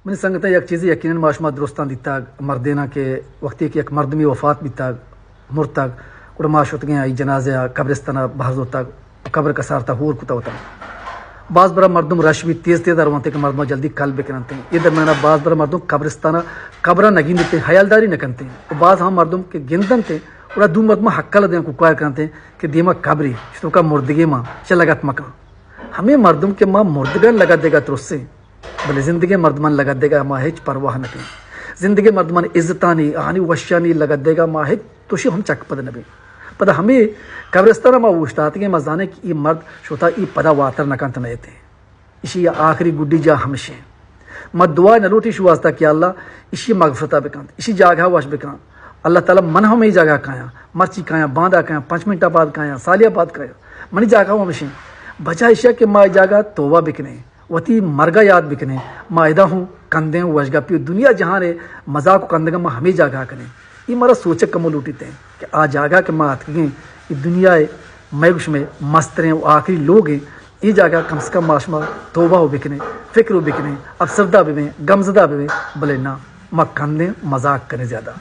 منی سنگتاں، یک چیزے یقیناً ما شما درستاں دیتگ، مردیناں کہ وقتی کہ یک مردمی وفات بیتگ، مرتگ، گڑا ما شتگیں آئی جنازہ ءَ قبرستان ءَ بہر زرتگ، قبر کسارتا ہور کتگ وتاں۔ باز برا مردم رش بیت، تیز تیز ءَ روانتے کہ مردم جلدی کل بکننتے۔ اے درمیان ءَ باز برا مردم قبرستان ءَ قبر ءَ نگندتے، حیالداری نکنتے۔ و باز ہم مردم کہ گندنتے، گڑا دو مردم ہکل دیاں کوکار کنتے کہ دیما قبری، شتوکا مردگے ما چہ لگت مکن۔ ہمے مردم کہ ما مردگاں لگت دیگا ترسیں، بلے زندگیں مردمان لگت دیگا ما ہچ پرواہ نہ کیں۔ زندگیں مردمان عزتانی، آہانی وشیانی لگت دیگا ما ہچ توشی ہم چک پد نہ بیں۔ پدا ہمے قبرستان ما اوشتاتگیں، ما زانیں کہ اے مرد شوتا اے پدا واتر نہ کنت نہ ایتے۔ اشی آخری گڈی جا ہمشیں۔ ما دعا نہ لوٹی شو واسطہ کہ اللہ اشی مغفرتا بکنت، اشی جاگہ وش بکنت۔ اللہ تعالی من ہم اے جاگہ کایاں، مرچی کایاں، باندا کایاں، پنچ منٹا بعد کایاں، سالیا بعد کایاں۔ منی جاگہ ہمشیں۔ بجائے اشیا کہ ما اے جاگہ توبہ بکنیں، وتی مرگا یاد بکنیں، ما ادا ہوں کندیں و وشگپی و دنیا جہان ءِ مزاق و کندگاں ما ہمے جاگہ کنیں۔ اے مارا سوچگ کمو لوٹیت ایں کہ آ جاگہ کہ ما اتکگیں، اے دنیا ءِ مئے گوش مئے مستریں و آخری لوگ ایں، اے جاگہ کم سے کم ما شما توبہ و بکنیں، فکر و بکنیں، افسردہ ببیں، گمزدہ ببیں، بلے نہ، ما کندیں، مزاق کنیں زیادہ۔